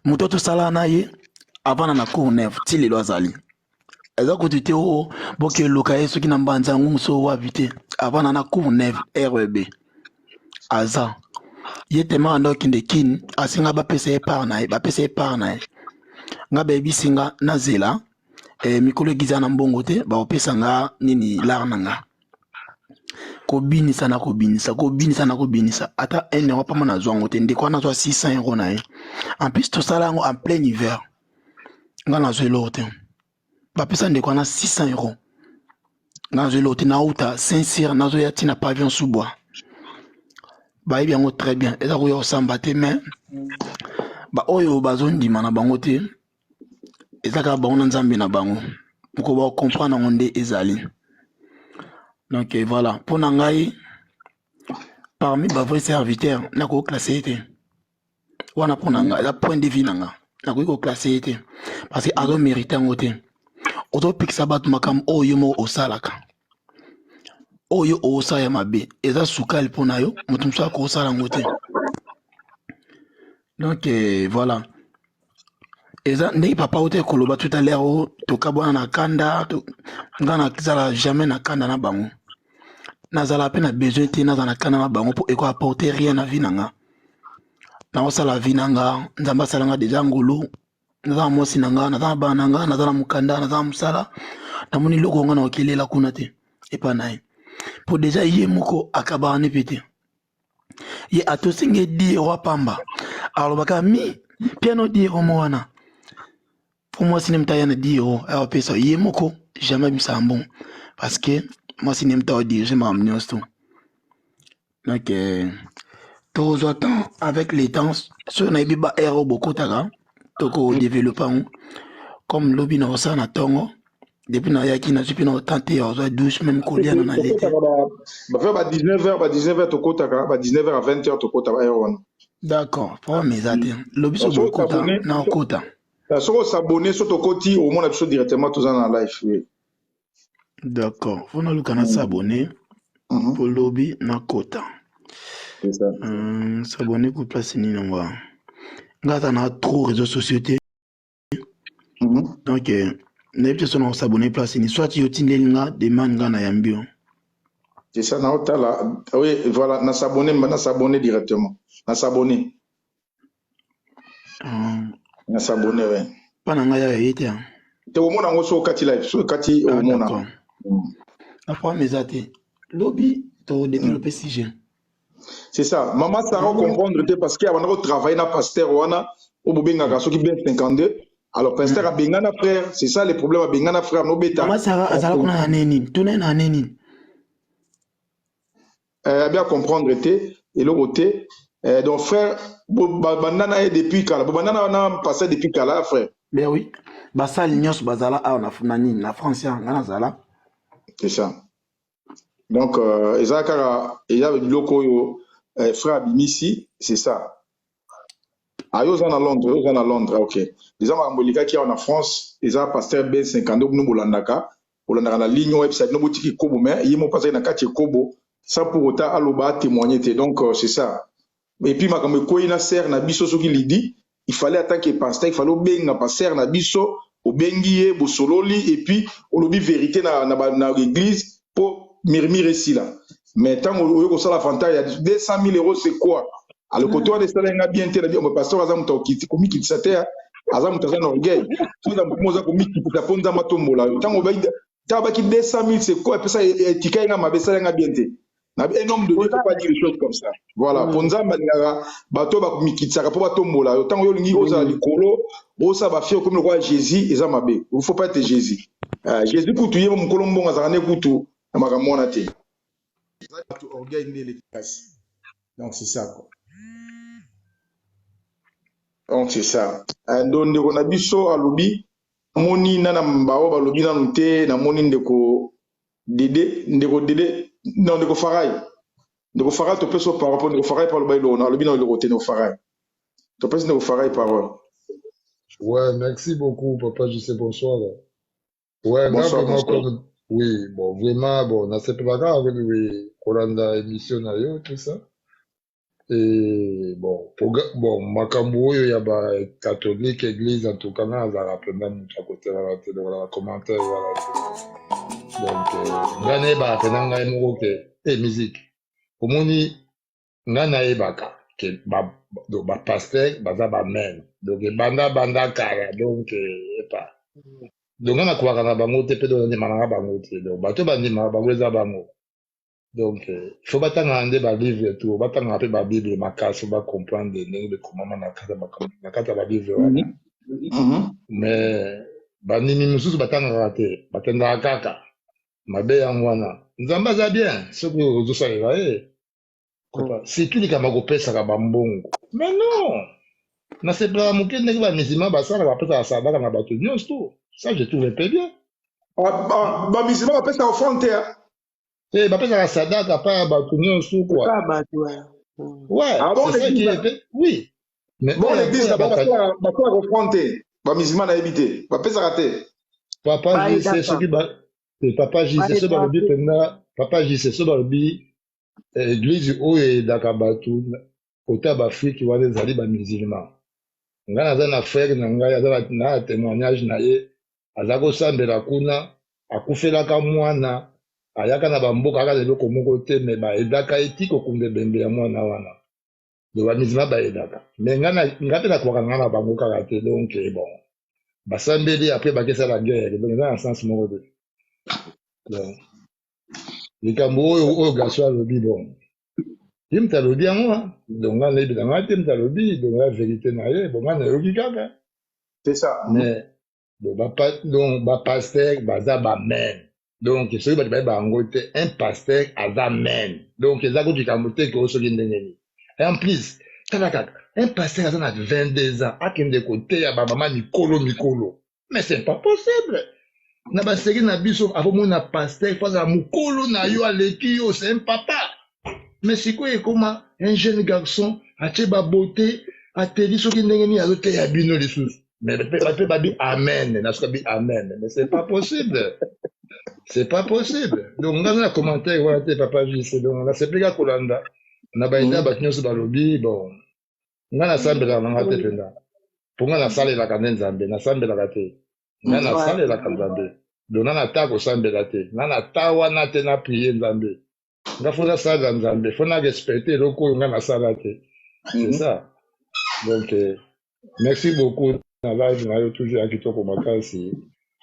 Moto tosala na ye avanda na Cour Neuve ti lelo azali. Eza kutu te o bokeluka ye soki na mbanza yango mosusu wapi te. Avanda na Cour Neuve REB. Aza. Ye tema anda okende Kin, asenga bapesa ye part na ye, bapesa ye part na ye. Nga bayebisi nga nazela mikolo egiza na mbongo te, bakopesa nga nini lar na nga. Kobinisa na kobinisa, kobinisa na kobinisa, ata 1 euro pamba nazwa yango te. Ndeko wana azwa 600 euro na ye. En plus tosala yango en plein hiver. Nga nazwa eloko te. Bapesa ndeko wana 600 euro. Nga nazwa eloko te, nauta Saint-Cyr nazoya ntina pavillon sous-bois. Bayebi yango très bien. Eza koya kosamba te, mais ba oyo bazondima na bango te, eza kaka bango na Nzambe na bango. Moko ba comprendre yango nde ezali. Donc voilà, mpo na ngai parmi ba vrais serviteurs nakoki classer ye te. Wana mpo na ngai eza point de vue na nga. Nakoki ko classer ye te parce que azo mérite yango te. Ozopekisa bato makambo oyo yo moko osalaka. Oyo osala ya mabe eza sukali mpo na yo, moto mosusu akosala yango te. Donc voilà. Eza ndenge papa ote koloba tout à l'heure o tokabwana na kanda to, nga nazala jamais na kanda na bango. Nazala pe na besoin te nazala na kanda na bango mpo eko apporter rien na vie na nga. Naosala vie na nga, Nzambe asala nga deja ngolu, naza na mwasi na nga, naza na bana na nga, naza na mokanda, naza na mosala. Namoni eloko nga na okelela kuna te epa na ye. Po deja ye moko akabaka ne pe te. Ye atosingi 10 euro pamba. Alobaka mi piano 10 euro mo wana. Po mwasi ne mutu aya na 10 euro ayopesa ye moko jamais abimisa mbongo parce que mwasi ne mutu aodirige makambo nyonso. Donc tozwa temps avec le temps, soki nayebi ba heure oyo bokotaka tokodéveloppe yango. Comme lobi na kosala na ntongo, depuis nayaki nazwi mpe na autant te ya kozwa douche, même kolia na nalie te. Bafait ba 19 heures, ba 19 heures tokotaka, ba 19 heures à 20 heures tokota ba heure wana. D'accord, problème eza te. Lobi so bokota na okota. Soki osabone, so tokoti, omona biso directement toza na live, oui. D'accord, faut naluka na s'abonner po lobi nakota. C'est ça. S'abonner ku place nini yango wana? Nga aza na trop réseaux sociaux te. Donc nayebi te so na kosabonner place nini, soit yo otindeli nga demande, nga nayambi yo. C'est ça, na otala. Oui, voilà, na s'abonner, na s'abonner directement. Na s'abonner. Na s'abonner, ouais. Mpa na ngai ya ye te. Te, omona yango so okati live, so okati omona. D'accord. Na problème eza te. Lobi todéveloppe sujet. C'est ça. Maman Sarah comprendre te parce que abanda ko travailler na pasteur wana oyo bobengaka soki bien 52. Alors pasteur abengana frère, c'est ça le problème, abengana frère no beta. Mama Sarah azala kuna na nini? Tuna na nini? Bien comprendre te, eloko te. Donc frère banda na ye depuis kala, bobanda na pasteur depuis kala, frère. Ben oui. Basali nyonso bazala awa na nini na France ya nga nazala. C'est ça. Donc eza kaka eza biloko oyo frère abimisi, c'est ça. Ah, yo oza na Londres, yo oza na Londres, ok. Eza makambo elekaki awa na France, eza pasteur Ben 52 bino bolandaka, bolandaka na ligne oyo ayebisa bino botiki ekobo, mais ye moko azali na kati ekobo sans pour autant aloba, atémoigner te. Donc c'est ça. Et puis makambo ekwei na sœur na biso soki Lidi, il fallait en tant que pasteur, il fallait obenga pasteur na biso, obengi ye, bosololi et puis olobi vérité na église po murmure esila. Mais ntango oyo kosala vantard ya 200 000 euros, c'est quoi? Alors kote wana esala nga bien te. Na bi pasteur aza moto komikitisa te, aza moto aza na orgueil. Soki moto oza komikitisa mpo Nzambe atombola yo, ntango baki 200 000, c'est quoi? Epesa etika ye nga mabe, esala nga bien te. Un homme de Dieu peut pas dire des choses comme ça. Voilà, mpo Nzambe alingaka bato bakomikitisaka mpo batombola yo. Ntango yo olingi ozala likolo, osala bafie, okomi lokola Jésus, eza mabe. Il faut pas être Jésus. Jésus kutu ye mokolo mbongo azalaka nde kutu na makambo wana te. Bato orgueil nde eleki kasi. Donc c'est ça quoi. Donc c'est ça. Ndo ndeko na biso alobi, namoni nana bao balobi nanu te, namoni ndeko Dede, ndeko Dede, non, ndeko Farai. Ndeko Farai, topesi yo parole mpo ndeko Farai mpo aloba eloko, alobi na eloko te. Ndeko Farai. Topesi ndeko Farai parole. Ouais, merci beaucoup, papa JC, bonsoir. Ouais, bonsoir, nga vraiment bonsoir. Comme, oui, bon, vraiment, bon, nasepelaka oui, kolanda émission na yo, tout ça. Et bon, bon, makambo oyo ya ba catholique église, en tout cas nga nazalaka mpenza moto ya kotelaka te, lokola ba commentaire wana te. Donc nga nayebaka mpenza ngai moko ke e musique omoni, nga nayebaka ke ba, donc ba pasteur baza ba meme, donc ebanda banda kala, donc epa donc nga nakwaka na bango te, mpe donc nandimaka na bango te. Donc bato bandimaka bango eza bango. Donc il faut batangaka nde balivre tout, batangaka mpe babible makasi, bacomprendre ndenge bekomama na kati ya makambo, na kati ya balivre wana. Mais bandimi mosusu batangaka te, bakendaka kaka mabe. Yango wana Nzambe aza bien soki ozosalela ye. Surtout likambo akopesaka bambongo, mais non, nasepelaka moke ndenge bamisima basalaka, bapesaka sadaka na bato nyonso. Ça, je trouve un peu bien. Bamisima bapesaka offrande te, ah? Te, bapesaka sadaka pa ya bato nyonso quoi. Epa bato, ouais. Ouais. Ah bon? C'est ça qui l'église est fait, oui, mais bon oyo l'église oyo na bango basalaka offrande te, bamisima nayebi te, bapesaka te. Papa JC, Bayedaka. Soki ba te, papa JC, so balobi Bayedaka. mpenza, papa JC, so balobi église oyo eyedaka bato kota ya baafrike wana ezali bamusulman. Ngai naza na frère na ngai, aza na témoignage na ye, aza kosambela kuna, akufelaka mwana, ayaka na bamboka kaka na eloko moko te, me baedaka ye ti kokunda ebembe ya mwana wana. Donc bamusulman bayedaka, mais ngai mpe nakwaka na ngai na bango kaka te. Donc bon, basambeli, après bakesala guerre, donc eza na sens moko te. Donc likambo oyo garçon alobi, bon, ye moto alobi yango, ah. Donc ngai nayebi na ngai te, moto alobi, donc ya vérité na ye, bon, ngai nayoki kaka. C'est ça. Mais bon, donc bapasteur baza bamene, donc soki bato bayeba yango te, un pasteur aza mene, donc eza kutu likambo te ke soki ndenge nini. Et en plus, tala kaka, un pasteur aza na 22 ans, akende koteya bamama mikolo mikolo, mais c'est pas possible. Na baseri na biso, akomona pasteur po azala mokolo na yo, aleki yo, c'est un papa. Mais sikoyo ekoma un jeune garçon atie babote, ateli soki ndenge nini, azoteya bino lisusu, mais bato mpe babi amen, na soki babi amen, mais c'est pas possible, c'est pas possible. Donc nga na commentaire wana te, papa JC. Donc nasepeli kaka kolanda na baida, bato nyonso balobi. Bon, nga nasambelaka na nga te mpenza, mpo nga nasalelaka nde Nzambe, nasambelaka te. Nga nasalelaka Nzambe, donc nga nata kosambela te, nga nata wana te na prier Nzambe. Nga faut nasalela Nzambe, faut na respecte eloko oyo nga nasala te, c'est ça. Donc merci beaucoup na live na yo, toujours ya kitoko makasi.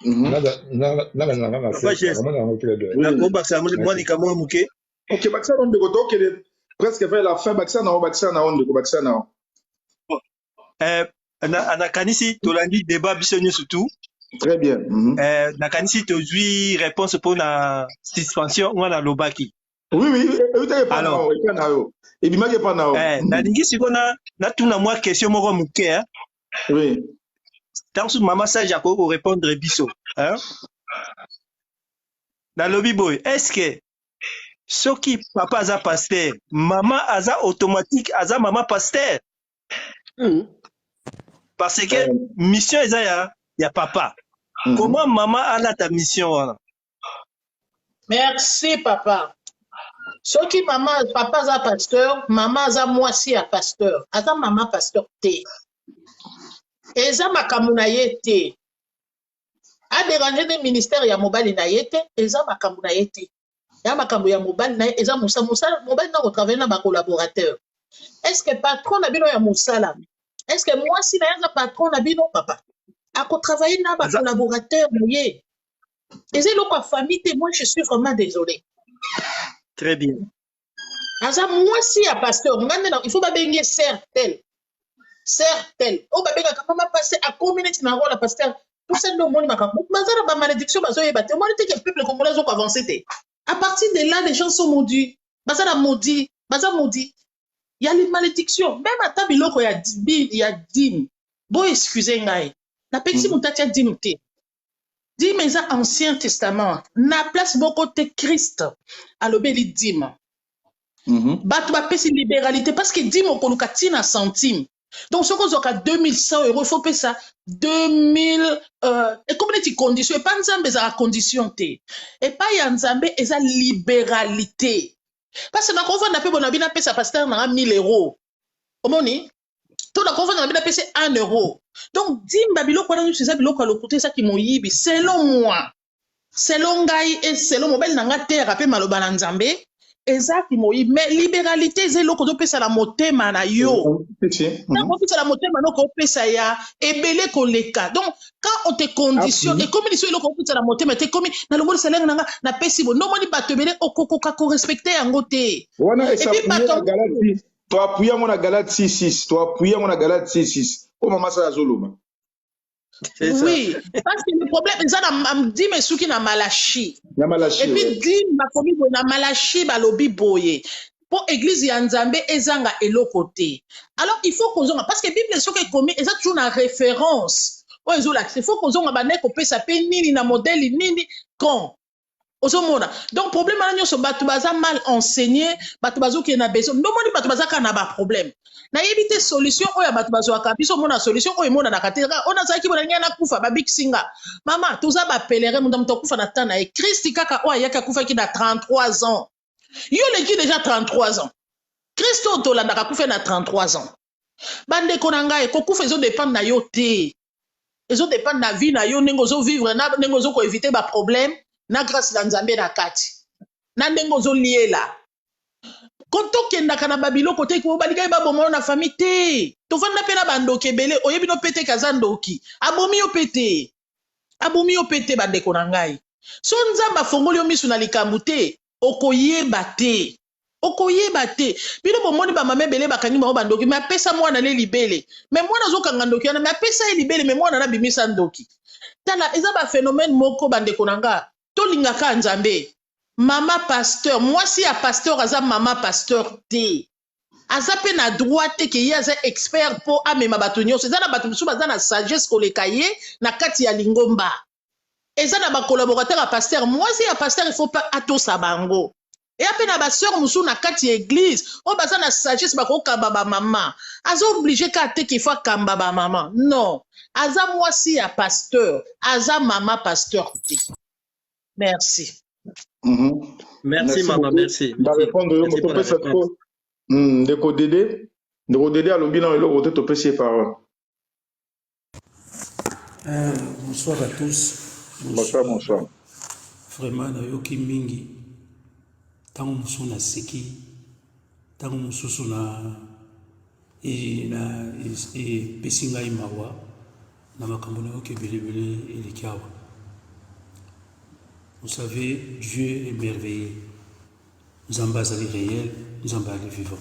Nalanda nga na Papa Jess. namona yango très bien. Nakobakisa mwa Merci. likambo mwa moke. Ok, bakisa na ndeko, tokende presque vers la fin. Bakisa na yo, bakisa na yo ndeko, bakisa na yo. Nakanisi tolandi débat biso nyonso tu. Très bien. Nakanisi tozwi réponse mpona suspension wana alobaki. Oui, eutaki epa na Alors. yo, epa na yo, ebimaki epa na yo. Nalingi sikoyo natuna mwa question moko moke, hein. Oui. Ntango mosusu mama sage akoki korépondre biso, hein? Nalobi boye: est ce que soki papa aza pasteur, mama aza automatique aza mama pasteur? Parce que mission eza ya papa. Comment mama alata mission wana? Merci papa. Soki mama, papa aza pasteur, mama aza mwasi ya pasteur, aza mama pasteur te, eza makambo na ye te. Adérange nde ministère ya mobali na ye te, eza makambo na ye te, ya makambo ya mobali na ye, eza mosala mobali na kotravaille na bacollaborateur. Est ce que patron na bino ya mosala, est ce que mwasi na ye aza patron na bino? Papa akotravaille na bacollaborateur na ye, eza eloko ya famille te. Moi, je suis vraiment désolé. Très bien. Aza mwasi ya pasteur, nga nde il faut babenge sœur tel, sœur tel, oyo babengaka mama pasteur, akomi neti na rôle ya pasteur. Tout ça nde omoni makambo baza na bamalédiction, bazoyeba te. Omoni te ke peuple congolais azoko avance te. À partir de là, les gens sont maudits, baza na maudit, baza maudit ya les malédictions. Même ata biloko ya dîme, bo excuse ngai, napekisi moto atia dîme te. Dîme eza Ancien Testament, na place moko te Christ alobeli dîme. Bato bapesi libéralité parce que dîme okoluka ntina centime. Donc soki ozwaka 2100 euros, il faut pesa 2000. Ekomi neti condition. Epai Nzambe ezalaka condition te, epai ya Nzambe eza libéralité, parce que nakovanda mpe bona bino, apesa pasteur nanga 1000 euros. Omoni? To nakovanda na bino napesi 1 euro. Donc dimba biloko wana nyonso eza biloko ya lokuta, eza kimoyibi selon moi. Selon ngai et selon mobali na nga terre pe maloba na Nzambe eza kimoyibi. Mais liberalité eza eloko ozopesa na motema na yo. Ntango opesa na motema no kopesa ya ebele koleka. Donc quand on te conditionne, ekomi liso eloko opesa na motema te, ekomi nalongoli salaire na nga napesi bo. Ndomoni bato ebele okokoka ko respecter yango te. Wana et puis bato to appuyer yango na Galate 6 6, to appuyer yango na Galate 6 6. O mama sala azoloba. Oui, parce que le problème eza na dime esuki na Malachi. Na Malachi. Et puis dime bakomi boye na Malachi balobi boye. Po église ya Nzambe ezanga eloko te. Alors il faut kozonga parce que Bible soki ekomi eza toujours na référence. Oyo ezolakisa il faut kozonga bande kopesa pe nini na modèle nini quand ozomona. Donc problème wana nyonso bato baza mal enseigné, bato bazokende na besoin. Ndomoni bato baza kaka na ba problème. Nayebi te solution oyo bato bazwaka biso mona solution oyo emonanaka te. Oyo nazalaki bona ngai nakufa babikisi nga. Mama toza ba pèlerin, moto moto akufa na temps na ye. Christ kaka oyo ayaki akufaki na 33 ans. Yo oleki déjà 33 ans. Christ oyo tolandaka akufa na 33 ans. Bandeko na ngai, kokufa ezo dépendre na yo te. Ezo dépendre na vie na yo, ndenge ozo vivre, na ndenge ozo ko éviter ba problème, na grâce na Nzambe na kati. Na ndenge ozo liela. Quand tokendaka na babiloko te, ko balingai baboma yo na famille te. Tovanda pe na bandoki ebele, oyebi no pe te kaza ndoki. Abomi yo pe te. Abomi yo pe te bandeko na ngai. So Nzambe afongoli yo misu na likambo te, okoyeba te. Okoyeba te. Bino bomoni ba mama ebele bakangi bango ba ndoki mais apesa mwana ne libele. Mais mwana azokanga ndoki wana mais apesa ye libele mais mwana na bimisa ndoki. Tala eza ba phénomène moko bandeko na nga. Tolinga ka Nzambe. Mama pasteur, mwasi ya pasteur aza mama pasteur te. Aza pe na droit te ke ye aza expert po amema bato nyonso. Eza na bato mosusu baza na sagesse koleka ye na kati ya lingomba. Eza na ba collaborateur ya pasteur, mwasi ya pasteur il faut pas atosa bango. Eya pe na ba sœur mosusu na kati ya église oyo baza na sagesse bakokamba ba mama. Aza obligé kaka te qu'il faut akamba ba mama. Non, aza mwasi ya pasteur, aza mama pasteur te. Merci. Merci, maman, merci. Ba répondre yo Merci moto pour la pesa réponse. ko. Ndeko Dede, ndeko Dede alobi na eloko te topesi ye parole. Bonsoir à tous. Bonsoir, bonsoir. Vraiment nayoki mingi ntango mosusu naseki, ntango mosusu na epesi ngai mawa na makambo nayoki ebele ebele eleki awa. Vous savez, Dieu est merveilleux. Nzambe azali réel, Nzambe azali vivant.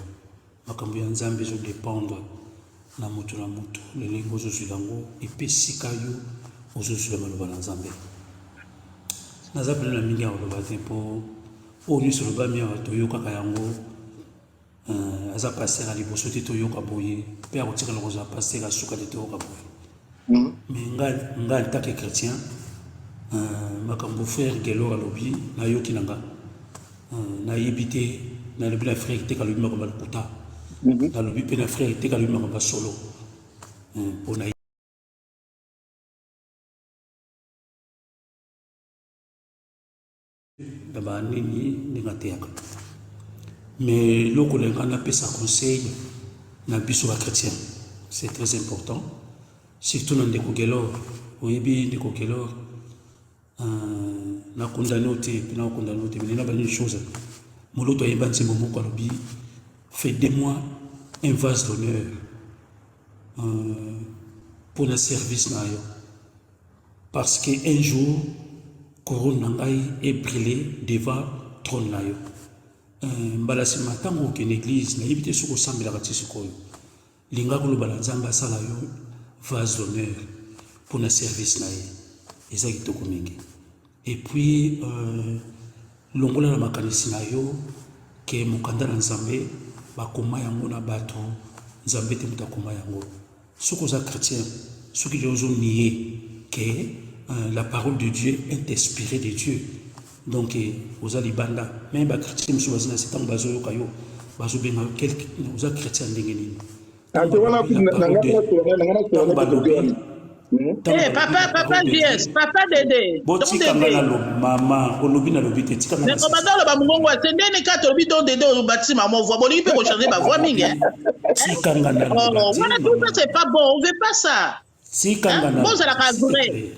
Makambo ya Nzambe ezo dépendre na moto na moto, lolenge ozozwila yango epesika yo ozozwila maloba na Nzambe. Naza pene na mingi ya koloba te mpo oyo nyonso elobami awa toyokaka yango. Aza pasteur ya liboso te toyoka boye, mpe akotikala kozala pasteur ya suka te toyoka boye. Mais nga en tant que chrétien, makambo frère Gelor alobi nayoki na nga, nayebi te, nalobi na frère te kalobi makambo ya lokuta, nalobi mpe na frère te kalobi makambo ya solo, mpo na na banini ndenge ateyaka. Mais eloko na ngai napesa conseil na biso ba chrétien, c'est très important, surtout na ndeko Gelor. Oyebi ndeko Gelor, na condamné yo te, mpe na condamné yo te, mais na une chose, moloto ayemba nzembo moko alobi fait de moi un vase d'honneur pour na service na yo, parce que un jour couronne na ngai est brûlée devant trône na yo. Mbala nsima ntango okende église, nayebi te soki osambelaka ti sikoyo, linga koloba na Nzambe asala yo vase d'honneur pour na service na ye, eza kitoko mingi. Et puis longola na makanisi na yo ke mokanda na Nzambe bakoma yango na bato, Nzambe te moto akoma yango. Soki oza chrétien, soki lelo ozo nier ke la parole de Dieu est inspirée de Dieu, donc oza libanda. Même ba chrétien mosusu baza na se, ntango bazoyoka yo bazobenga yo quelque, oza chrétien ndenge nini? Ate wana na nga na nga na Ntango na balobi, wana. Ntango Eh, balobi papa, la papa parole de JS, Dieu, papa Dede, don botika nga Dede. naloba, mama, olobi nalobi te, tika nga Ndeko nasisa. banda oloba mongongo ya te ndeni kaka tolobi don Dede obatisi mama voix bolingi mpe kochange ba voix mingi hein? Tika nga naloba Oh, te, wana tout ça mama. c'est pas bon, on veut pas ça. Tika Hein? nga naloba, Bozalaka s'il te vrai. plaît.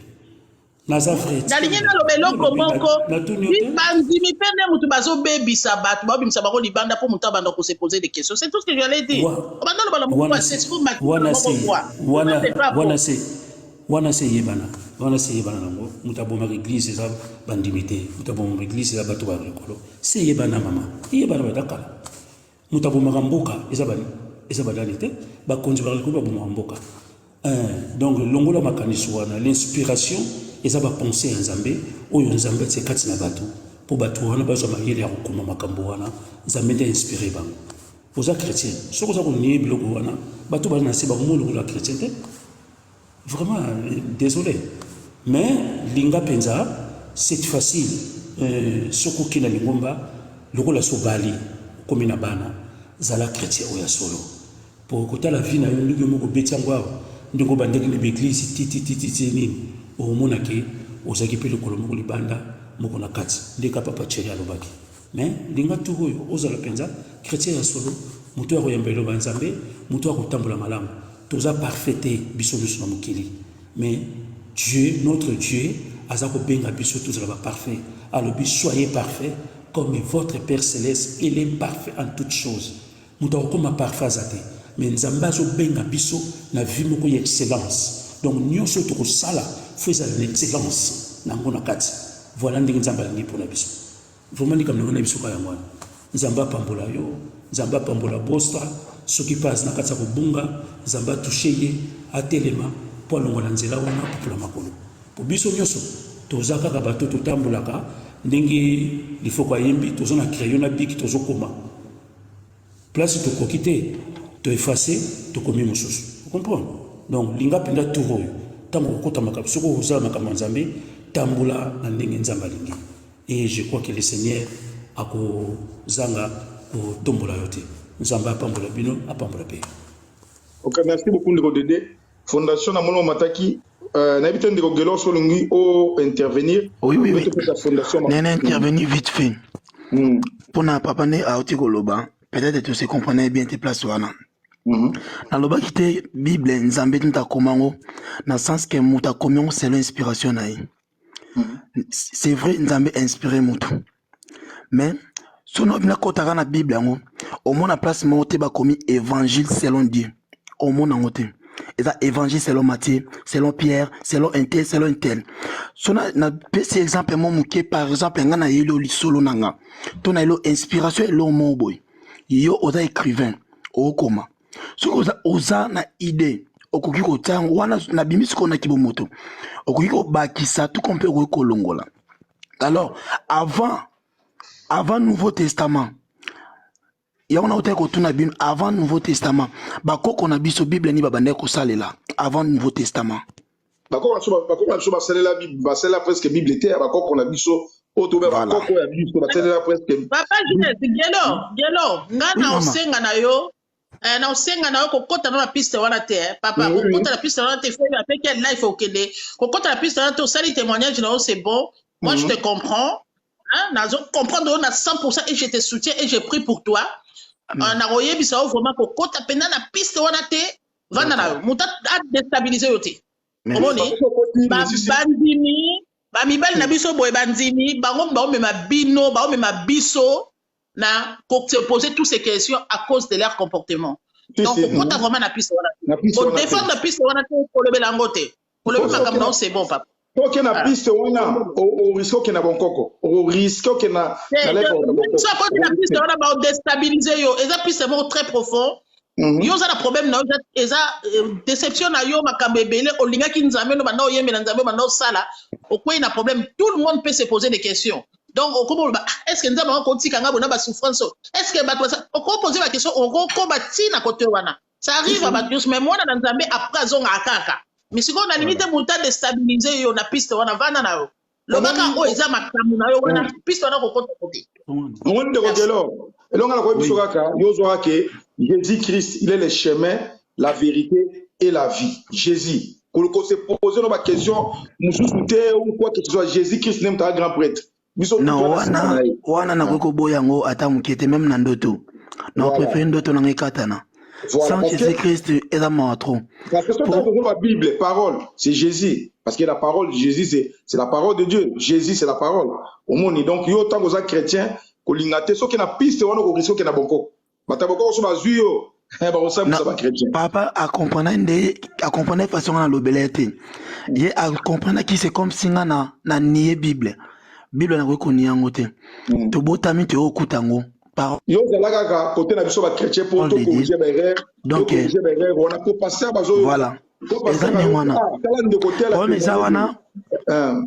Naza vrai, tika Nalingi nga. naloba eloko Nalobi, moko natuni yo te. bandimi mpe nde motu bazobebisa bato baobimisa bango libanda mpo moto abanda kose poser des questions, c'est tout ce que j'allais dire. Obanda oloba na mongongo Wana ya se se faut matisa wana moko se voix. Ça wana c'est pas wana bon. se wana se eyebana, wana se eyebana nango. Moto abomaka église eza bandimi te, moto abomaka église eza bato ba likolo. Se eyebana, mama, eyebana banda kala. Moto abomaka mboka eza bani, eza badani te, bakonzi ba likolo babomaka mboka. Donc longola makanisi wana. L'inspiration eza bapensées ya Nzambe oyo Nzambe atie kati na bato mpo bato wana bazwa mayele ya kokoma makambo wana. Nzambe nde inspiré bango. Oza chrétien, soki oza konie biloko wana, bato baza na se bakomona lokola chrétien te. Vraiment désolé, mais linga mpenza, c'est facile. Soki okei na lingomba lokola so obali, okomi na bana, zala chrétien oyo ya solo, po kotala vie na yo ndenge moko obeti yango awa, ndenge obandaki na baéglise titititi nini, omona ke ozalaki mpe lokolo moko libanda, moko na kati, ndeka papa Thierry alobaki. Mais linga tour oyo ozala mpenza chrétien ya solo, moto ya koyamba eloba Nzambe, moto ya kotambola malamu. Toza parfait te biso nyonso na mokili, mais Dieu, notre Dieu, aza kobenga biso tozala baparfait. Alobi: "Soyez parfait comme votre Père céleste, il est parfait en toutes choses." Moto akokóma parfait aza te, mais Nzambe azobenga biso na vie moko ya excellence. Donc nyonso oyo tokosala, faut ezala na excellence nango na kati. Voilà ndenge Nzambe alingi mpona biso. Vraiment, likambo nango na biso ka yango wana. Nzambe apambola yo, Nzambe apambola Bosta. Soki mpe aza na kati ya kobunga, Nzambe atouche ye, atelema mpo alongwa na nzela wana, apupola makolo, po biso nyonso toza kaka bato totambolaka ndenge Lifoko ayembi. Toza na crayon na bic, tozokoma. Place tokoki te, toefface, tokomi mosusu. Comprendre? Donc linga mpenza tour oyo, ntango okokota makambo, soki ozala makambo ya Nzambe, tambola na ndenge Nzambe alingi, et je crois que le Seigneur akozanga kotombola yo te. Nzambe apambola bino, apambola mpe. Ok, merci beaucoup, ndeko Dede Fondation. Namoni omataki, nayebi te, ndeko Gelo, so olingi o intervenir. Oui. Topesa Fondation. Nene intervenir vite fait. Mpona papa nde auti koloba, peut-être tose comprenait bien te place wana. Nalobaki te Bible Nzambe te moto akoma yango, na sens ke moto akomi yango selon inspiration na ye. C'est vrai, Nzambe inspiré moto, mais soki nakɔtaka na Bible yango, omona place moko te bakomi évangile selon Dieu. Omona yango te. Eza évangile selon Matthieu, selon Pierre, selon un tel, selon un tel. So napesi exemple mo moke. Par exemple, nga nayeli yo lisolo na nga to nayeli yo inspiration, eloko moko boye. Yo oza écrivain, okokoma. Soki oza na idée, okoki kotia yango wana. Nabimi sikoyo na kibomoto, okoki kobakisa tuko mpe okoki kolongola. Alors avant Nouveau Testament, yango nautaki kotuna bino, avant Nouveau Testament, bakoko na biso, Bible nini babandaki kosalela avant Nouveau Testament? Bakoko na biso basalela presque Bible te. Bakoko na biso oyo tobe, bakoko ya biso basalela presque. Papa Jules Gelo, Gelo, nga na osenga na yo, na osenga na yo kokɔta na piste wana te. Papa, kokɔta na piste wana te. Fo apeki life, okende kokɔta na piste wana te. Osali témoignage na yo, c'est bon, moi je te comprends, hein, nazo comprendre yo na 100% et je te soutiens et je prie pour toi. Nakoyebisa yo vraiment, kokɔta mpenza na piste wana te. Vanda na yo, moto adéstabilise yo te. Omoni bandimi, bamibali na biso boye, bandimi bango baomema bino, baomema biso na se poser toutes ces questions à cause de leur comportement. Donc kokota vraiment na piste wana, kodéfendre na piste wana te, kolobela yango te. Kolobi makambo na yo, c'est bon, papa. Oke na piste wana, orisque okende na bonkoko, orisque okende na So akoti na piste wana, baodéstabilise yo. Eza piste moko très profond. Yo oza na problème na yo, eza déception na yo, makambo ebele. Olingaki Nzambe no, banda oyembela Nzambe, banda osala, okwei na problème. Tout le monde peut se poser des questions. Donc okoma oloba: "Est ce que Nzambe yango kotika nga bona basouffrance? Est ce que bato?" Okopose baquestion, okokoba ntina kote wana. Ça arrive à bato nyonso, mais mwana na Nzambe après azongaka kaka. Mais sikoyo nalingi te moto adéstabilise yo na piste wana. Vanda na yo, lobaka oyo eza makambo na yo wana. Piste wana kokota kote. Omoni, ndeko Gelo, elonga na koyebi biso kaka yo ozwaka ke Jésus Christ, il est le chemin, la vérité et la vie. Jésus. Ko se poser no ba question mosusu te ou quoi que ce soit. Jésus Christ nde moto aza grand prêtre. Biso Non, toza na nsima wana na ye. wana nakoki koboya yango ata moke te, meme na ndoto. Na Voilà. préféré ndoto nanga ekatana. Voilà, Sans parce que Jésus Christ eza mawa trop. Parce que Po la Bible, parole, c'est Jésus. Parce que la parole de Jésus, c'est la parole de Dieu. Jésus, c'est la parole. Au monde, donc, yo, tant que chrétien, kolinga te, soki na piste wana okokisi okende na bonkoko. Bato ya bonkoko so bazwi yo, na bakosambisa ba chrétien. Papa acomprendre nde acomprendre façon nga nalobela ye te. Ye acomprendaki c'est comme si nga na nie Bible. Bible nakoki konia yango te. Tobotami toyokuta yango. Parole Yo ozala kaka kote na biso ba chrétien po de Dieu. tokorige ba erreur, Donc tokorige ba erreur wana po pasteur bazoyoka. voilà. Po Eza pasteur ndenge ayoki, wana. ah, tala ndeko tela Problème eza témoigner wana. boye.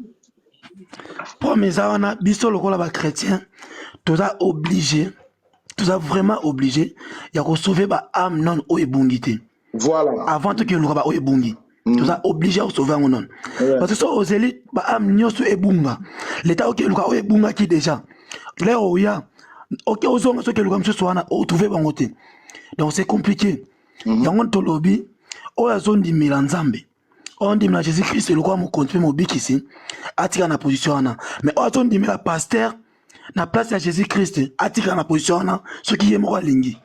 Problème eza wana biso lokola ba chrétien toza obligé, toza vraiment obligé ya kosauve ba âme non oyo ebungi te. Voilà. Avant tokeluka ba oyo ebungi. Toza obligé ya kosauve yango non. Parce que so ozeli ba âme nyonso ebunga, leta okeluka oyo ebungaki déjà. Lero oya oke ozonga soki eluka mosusu wana otrouve bango te. Donc c'est compliqué. Yango tolobi oyo azondimela Nzambe, oyo ondimela Jésus Christ lokola mokonzi mpe mobikisi, atika na position wana. Mais oyo azondimela pasteur na place ya Jésus Christ, atika na position wana soki ye moko alingi.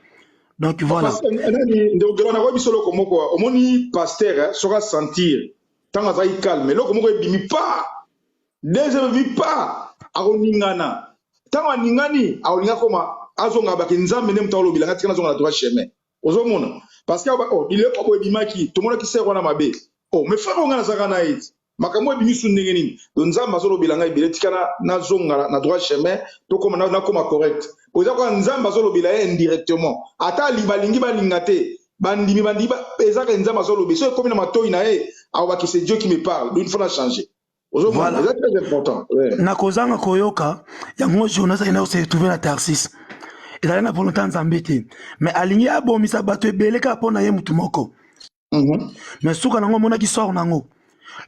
Donc voilà. Pasteur, nani ndeko Gelo, nakoyebi biso eloko moko, omoni pasteur soki asentir ntango azalaki calme, eloko moko ebimi pa, deuxième ebimi pa, akoningana. Ntango aningani, akolinga koma azonga bake Nzambe nde moto alobela nga, tika nazonga na droit chemin. Ozomona, parce que oh, biloko boye ebimaki, tomonaki sere wana mabe. Oh, mais frère, nga nazalaka na ye ti makambo ebimi su ndenge nini? Donc Nzambe azolobela ngai ebele, tika nazonga na droit chemin, tokoma nakoma correct. Po eza kaka Nzambe azolobela ye indirectement, ata balingi balinga te, bandimi bandimi ezaka Nzambe azolobi. So ekomi na matoi na ye, akobaki c'est Dieu qui me parle, donc il faut na changer. Ozomona, Voilà. eza très important, ouais. Na kozanga koyoka yango, Jonas akenda kose retrouver na Tarsis. Ezali na volonté ya Nzambe te, mais alingi abomisa bato ebele kaka mpo na ye motu moko. Mais suka nango omonaki sort nango.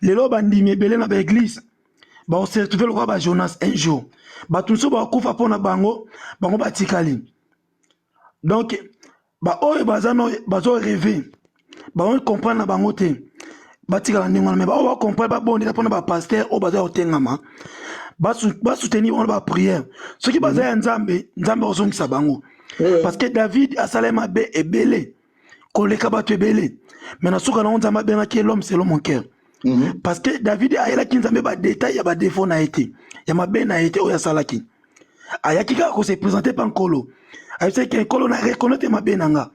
Lelo bandimi ebele na baeglise bakose retrouver lokola ba Jonas un jour. Bato mosusu bakufa mpo na bango, bango batikali. Donc baoyo baza no bazo rêver, bango comprendre na bango te, batikala ndenge wana. Mais baoyo bacomprendre, babondela mpona bapasteur oyo baza kotengama, basoutenir bango na baprière. Soki baza ya Nzambe, Nzambe akozongisa bango. Parce que David asalaki mabe ebele koleka bato ebele, mais na suka nango Nzambe abengaki l'homme selon mon cœur. Parce que David ayelaki Nzambe badetail ya badefo na ye te, ya mabe na ye te oyo asalaki. Ayaki kaka kose présenter pa Nkolo, ayebisaki Nkolo: na reconnaître mabe na nga.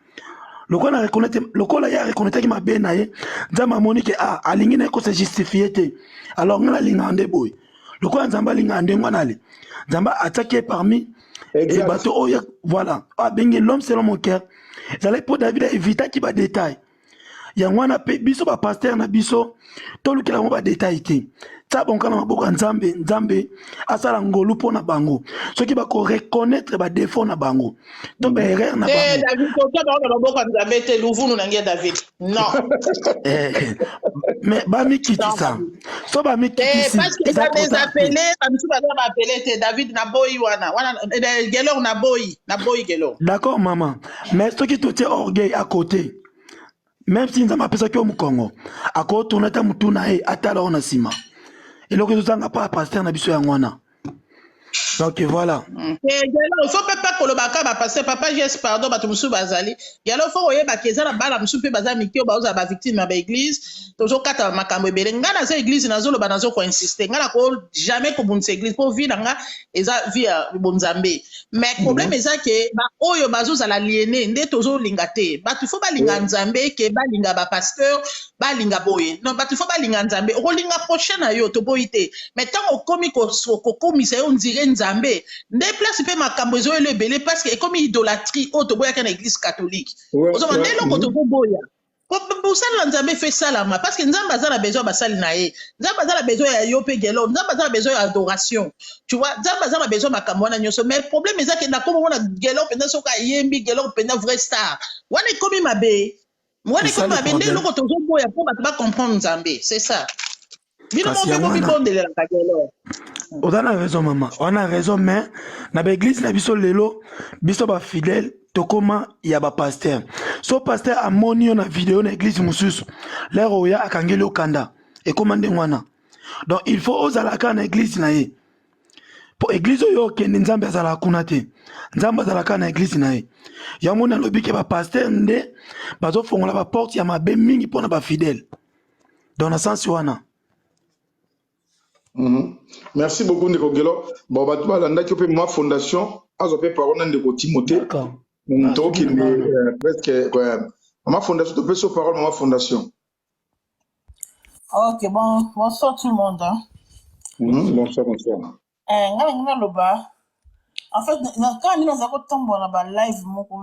Lokola na reconnaître, lokola ye areconnaîtraki mabe na ye, Nzambe amoni ke ah, alingi na ye kose justifie te. Alors nga nalingaka nde boye, lokola Nzambe alingaka ndenge wana, ale Nzambe atiaki ye parmi e bato oyo, voilà, abengi l'homme selon mon cœur. Ezalaki mpo David aevitaki badetail yango wana. Mpe biso bapasteur na biso, tolukela bango badetail te. Tia bango na maboko ya Nzambe, Nzambe asala ngolu mpo na bango soki bakoreconnaître badefo na bango to baerreur na te. Bango. David, kotia bango na maboko ya Nzambe te. Luvunu na nge, David, non. Mais bamikitisa, so te. Bamikitisi, Parce que eza eza trop des tard te. appelés, bamisusu baza baapele te. David, naboyi wana wana, Gelor, naboyi, naboyi, Gelor. D'accord mama, mais soki totie orgueil à côté, même si Nzambe apesaki yo mokongo, akotourne ata motu na ye, atala oyo na nsima. Eloko ezozanga mpa ya pasteur na biso yango wana. Donc voilà. Gelo, faut mpe pa kolobaka bapasteur. Papa Jes, pardon, bato mosusu bazali. Gelo, faut koyebaki eza na bana mosusu mpe baza mike oyo bazozala bavictime ya baeglise. Tozokata makambo ebele. Ngai naza eglise, nazoloba, nazokoinsiste. Ngai nako jamais kobundisa eglise mpo vie na nga eza vie ya bonzambe. Mais problème eza ke baoyo bazozala aliéné nde tozolinga te. Bato faut balinga Nzambe ke balinga bapasteur, balinga boye. Non, bato faut balinga Nzambe. Okolinga prochain na yo, toboyi te, mais ntango okomi kokomisa yo ndire Nzambe, nde place mpe makambo ezoyela ebele, parce que ekomi idolâtrie oyo toboyaka na église catholique. Ozoma nde eloko tokoboya. Bosala na Nzambe efe esalama, parce que Nzambe aza na besoin ya basali na ye. Nzambe aza na besoin ya yo mpe, Gelo. Nzambe aza na besoin ya adoration, tu vois. Nzambe aza na besoin makambo wana nyonso. Mais problème eza ke nakoma mona Gelo mpenza, soki ayembi, Gelo mpenza vrai star wana, ekomi mabe wana, ekomi mabe. Nde eloko tozoboya mpo bato bacomprendre Nzambe, c'est ça. Bino Kasi mo mpe yango wana bomibondelelaka, Gelo. Oza na raison mama, oza na raison, mais na ba église na biso lelo, biso ba fidèle tokoma ya ba pasteur. So pasteur amoni yo na video na église mosusu, lere oya akangeli yo kanda, ekoma ndenge wana. Donc il faut ozala kaka na église na ye. Po église oyo okende, Nzambe azalaka kuna te. Nzambe azalaka na église na ye. Yango nalobi ke ba pasteur nde bazofongola ba porte ya mabe mingi mpona ba fidèle. Donc na sens wana. Merci beaucoup ndeko Gelo. Bon, bato balandaki mpe mwa fondation azwa mpe parole na ndeko Timothée. D'accord. Tokende presque mama fondation, topesi yo parole, mama fondation. Ok, bon, bonsoir tout le monde. Hein. Bonsoir, bonsoir. Eh, nga nangi naloba, en fait, na kaka nde naza kotambola na balive moko,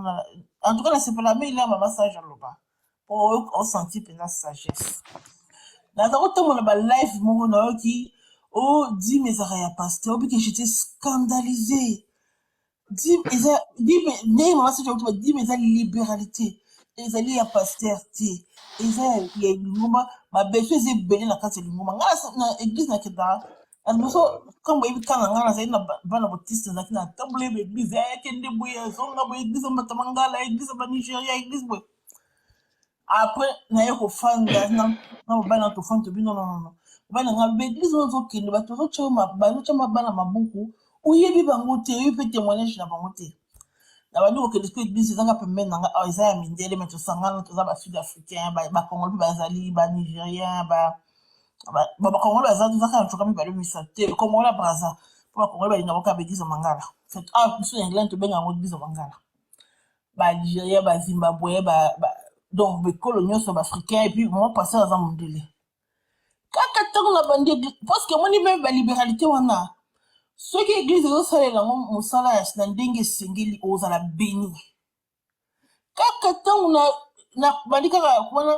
en tout cas nasepela mingi na mama Sage aloba po osentir mpenza sagesse. Naza kotambola na balive moko, nayoki o dîme ezalaka ya pasteur, obike, j'étais scandalisé. Dîme eza dîme, ndenge mama Sage akuti, dîme eza libéralité, ezali ya pasteur te, eza ya lingomba. Babeso eza ebele na kati ya lingomba. Ngai na église nakendaka na liboso, nkambo oyebi kaka ngai nazali na bana baptiste, nazalaki na tambola yeba église, ayakende boye, azonga boye, église ya bato mangala, église ya banigeria, église boye. Après naye kofanda na mobali na tofanda, tobi non, non, non, mobali na ngai, baéglise wana ozokende, bato bazotya bana mabuku, oyebi bango te, oyebi mpe témoignage na bango te. Na bandi kokende siko église ezanga pembeni na ngai awa, eza ya mindele, me tosangana, toza basud africain, bacongolais mpe bazali, banigérien, bacongolais baza, toza kaka ncoka mibale misato te, congolais ya Braza, mpo bacongolais balinga boka baéglise ya mangala. Ah, biso na England tobenga yango église ya mangala. Baalgérien, bazimbabwe, donc bikolo nyonso, baafricain, et puis mo pasteur aza mondele. Kaka ntango na bandi, parce que omoni meme balibéralité wana, soki église ezosalela yango mosala ya na ndenge esengeli, ozala béni. Kaka ntango na bandi kaka wana,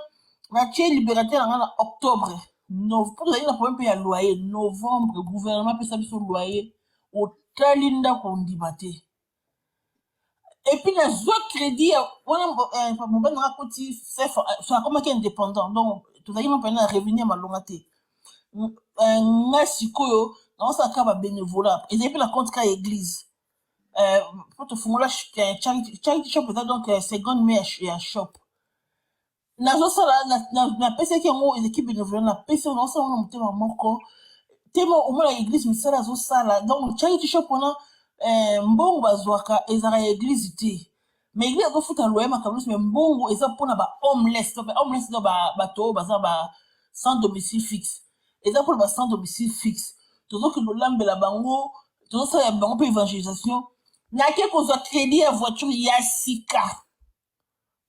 natie libéralité na nga na octobre, mpo tozali na problème mpe ya loyer. Novembre gouvernement apesa biso loyer, otali ndako ondima te. Et puis nazwa crédit ya wana, mobali nanga akoti chef, akomaki indépendant, donc tozalaki ma mpena na revenu ya malonga te. Nga sikoyo naosala kaka babénévolat, ezali mpe na compte kaka ya église, mpo tofungola charity shop, eza donc seconde mai ya shop nazosala. Napesaki yango eleki bénévolat, napesi yango, nazosala yango na motema moko tema. Omona église misala azosala, donc charity shop wana, mbongo bazwaka ezalaka ya église te, mais église azofuta loyer, makambo nyonso, mais mbongo eza mpona ba homeless. Homeless donc bato oyo baza ba sans domicile fixe, eza mpona ba sans domicile fixe. Tozokende olambela bango, tozosala bango mpe évangélisation. Nake kozwa crédit ya voiture ya sika,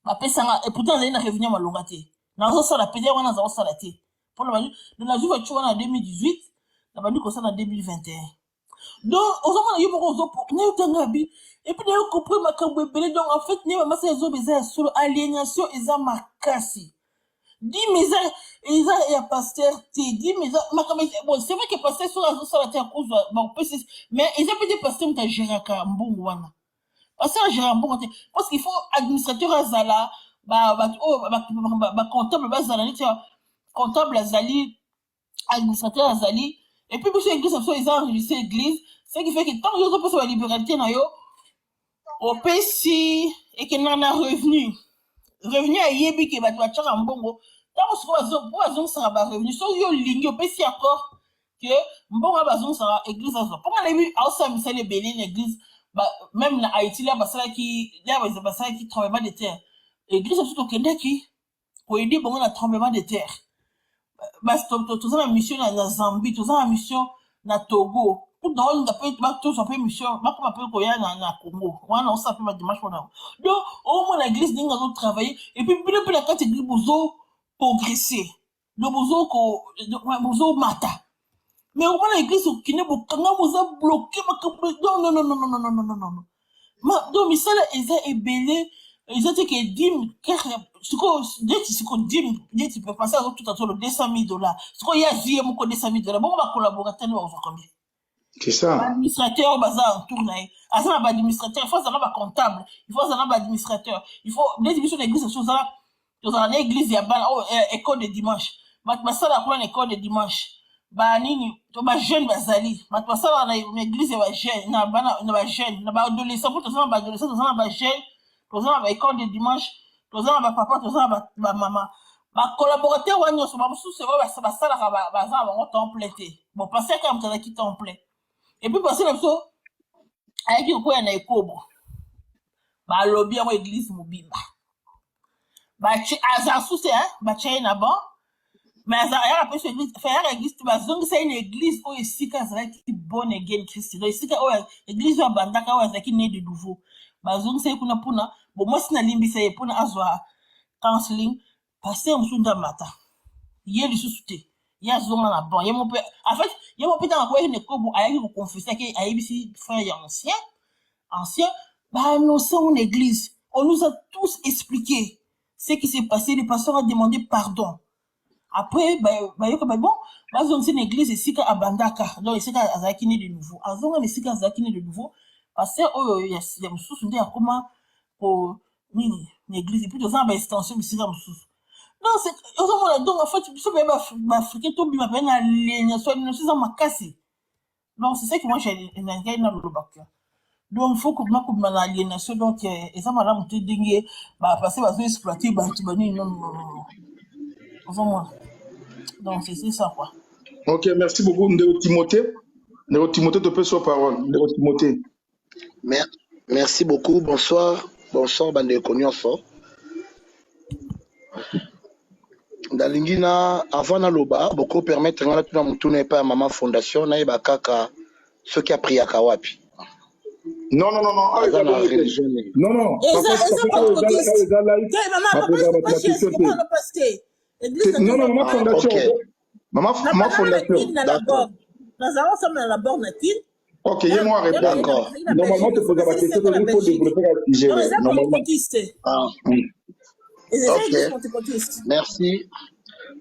bapesanga, et pourtant nazali na revenu ya malonga te, nazosala pede wana, naza kosala te mpona nazwi voiture wana na 2018, nabandi kosala na 2021. Donc ozomona yo moko nayotanga bi, et puis nayo comprendre makambo ebele. Donc en fait, nde bamasa ezoba, eza ya solo, aliénation eza makasi. Dîme eza ya pasteur te, dîme eza makambo. Bon, c'est vrai que pasteur soki azosala te, akozwa bakopesi, mais eza mpe te pasteur moto agéraka mbongo wana. Pasteur agéraka mbongo te, parce qu'il faut administrateur azala, bato oyo bacomptable bazala, neti comptable azali, administrateur azali. Et puis biso église na biso eza enregistré église, ce qui fait que ntango yo ozopesa balibéralité na yo, opesi, ekendaka na revenu. Revenu ayebi ke bato batiaka mbongo. Ntango sikoyo mpo bazongisaka barevenu, soki yo olingi, opesi accord ke mbongo bazongisaka, église azwa. Mpo nga nayebi aosala misala ebele na église, même na Haïti lia basalaki, lia basalaki tremblement de terre, église biso tokendaki koaider bango na tremblement de terre. Toza na mission na Zambie, toza na mission na Togo, naolinga mpe tozwa mpe mission, bakoma mpe koya na Congo wana, osala mpe badémarche mpona yango. Donc omona église ndenge azotravaille, et puis bino mpe na kati église bozo progresser, donc bozomata. Mais omona église okende, bokanga, boza bloqué, makambo. Non, non, non, non, non, non, non, non, non, non. Donc misala eza ebele, eza te ke dîme. Sikoyo neti sikoyo dîme, neti pasteur azotuta tolo 200 000 $, sikoyo ye azwi ye moko 200 000 $, bongo bacollaborateur nde bakozwa combien? C'est ça. Baadministrateur oyo baza autour na ye, aza na baadministrateur, il faut azala na bacomptable, il faut azala na baadministrateur, il faut neti biso na église biso tozala na église ya bana oyo, école de dimanche, bato basalaka kuna na école de dimanche. Ba nini to ba jeune bazali bato basalaka na na église ya ba jeune na bana na ba jeune na ba adolescent po toza na ba adolescent toza na ba jeune toza na ba école de dimanche toza na ba papa toza na ba, ba mama ba collaborateur wana nyonso bamosusu oyo basalaka baza na bango temps plein te bon pasteur kaka moto azalaki temps plein et puis pasteur na biso ayaki kokwea na ekobo balobi yango église mobimba batie aza susi hein batie ye na banc mais aza ayaka mpe so église enfin ayaka église te bazongisa ye na église oyo esika azalaki born again christ donc esika oyo église oyo abandaka oyo azalaki né de nouveau bazongisa ye kuna mpona bo mwasi nalimbisa ye mpona azwa counseling pasteur mosusu nde amata ye lisusu te ye azonga na banc ye mo mpe en fait ye mo mpe ntango akoyaki na ekobo ayaki koconfesse ake ayebisi frère ya ancien ancien baannonce yango na église on nous a tous expliqué ce qui s'est passé le pasteur a demandé pardon après bayoka ba bon bazongisi na église esika abandaka donc esika azalaki né de nouveau azonga na esika azalaki né de nouveau pasteur oyo ya, ya mosusu nde akoma ko nini na église epuis toza na baextension bisika mosusu non ozomona donc en fait biso baye baafricain tobima mpe na aliénation aliénation eza makasi donc c'est ça que moi ngai nalobaka donc faut kobima kobima na aliénation donc eza malamu te ndenge bapase bazo exploite bato banini non non non ozomona donc c'est ça quoi. Ok, merci beaucoup ndeko Timothée. Ndeko Timothée, topesi yo parole ndeko Timothée. Merci beaucoup. Bonsoir. Bonsoir, bandeko nyonso. Nalingi na avant naloba boko permettre nga natuna motuna epai ya mama fondation nayeba kaka soki apriaka wapi. Non, non, non, non, awa Aza eza na bongo te. religion nini? Non, non, Eza papa, eza papa, awa eza pentecôtiste awa eza live, te mama papa bakozala bato papa ba question chef te. papa papa te église Te- na Non, biso non, mama Ah, fondation, ok. mama, mama na bana na fondation. kin na la D'accord. borne nazala ensemble na la borne na kin Ok, ye moi répondre. D'accord. nazalaki na Normalement, belgique tu poses la nasili question, seko na il faut belgique développer le sujet. donc ouais, eza Normalement. pentecôtiste Ah, eza ok. église pentecôtiste Merci.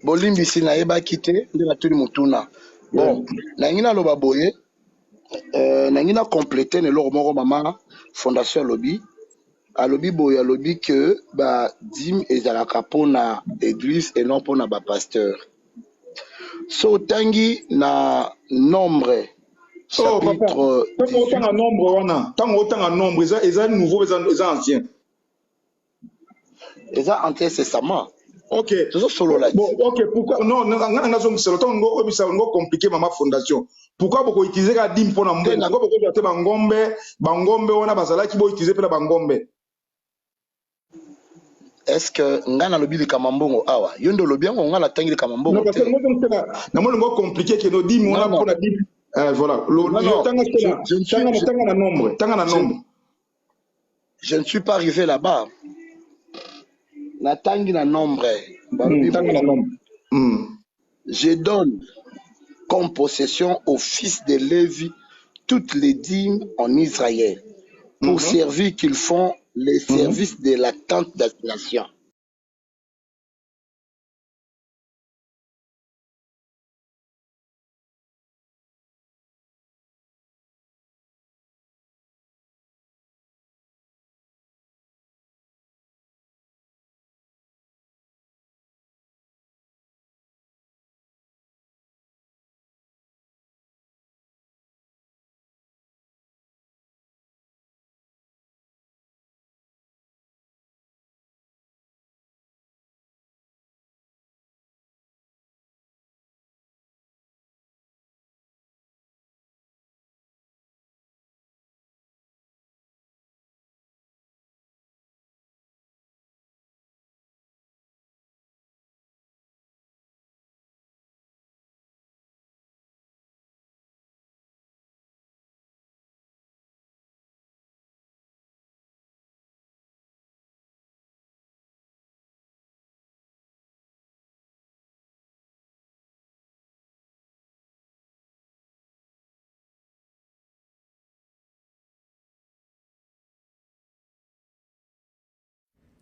Bolimbisi nayebaki te nde natuni motuna. Ouais. Bon, nalingi naloba boye, nalingi na complete na eloko moko mama fondation alobi. Alobi boye, alobi que ba dime ezalaka mpona église et non mpona ba pasteur. So otangi na nombre Oh, papa, chapitre tant 18 otanga nombre wana, tant otanga nombre, eza eza nouveau, eza eza ancien. Eza Ancien Testament. Ok. Tozosolola Bon, ti. ok, pourquoi non, non, nga nga zongisa tant ngo obisa ngo compliqué mama fondation. Pourquoi boko utiliser ka dime pona Te mbongo? na Pourquoi boko te bangombe, bangombe wana bazalaki bo utiliser pela bangombe? Est-ce que nga nalobi likambo ya mbongo awa? Yo nde olobi yango, nga natangi likambo ya Non, mbongo parce que te. moi zongisa na moni ngo compliqué que no dime Non, wana non. pona dime. Voilà. Lo Non, yo non. tanga Je, tanga je ne suis, tanga je, tanga na nombre, tanga na je, nombre. je ne suis pas arrivé là-bas. Natangi na nombre. Balobi Tanga na boye. nombre. Je donne comme possession aux fils de Lévi toutes les dîmes en Israël pour servir qu'ils font les services de la tente d'assignation.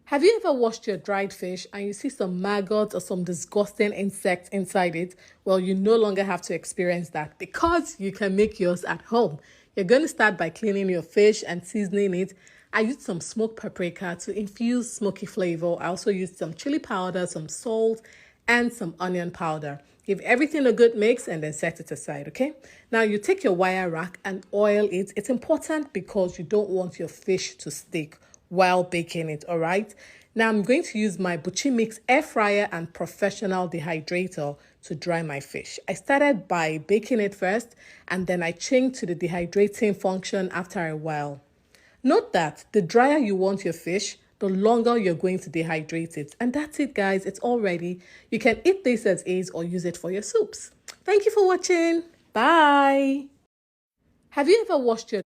Have you ever washed your dried fish and you see some maggots or some disgusting insects inside it? Well, you no longer have to experience that because you can make yours at home. You're going to start by cleaning your fish and seasoning it. I used some smoked paprika to infuse smoky flavor. I also used some chili powder, some salt, and some onion powder. Give everything a good mix and then set it aside, okay? Now you take your wire rack and oil it. It's important because you don't want your fish to stick while baking it, all right? Now I'm going to use my Buchymix air fryer and professional dehydrator to dry my fish. I started by baking it first and then I changed to the dehydrating function after a while. Note that the drier you want your fish, the longer you're going to dehydrate it. And that's it, guys. It's all ready. You can eat this as is or use it for your soups. Thank you for watching. Bye. Have you ever washed your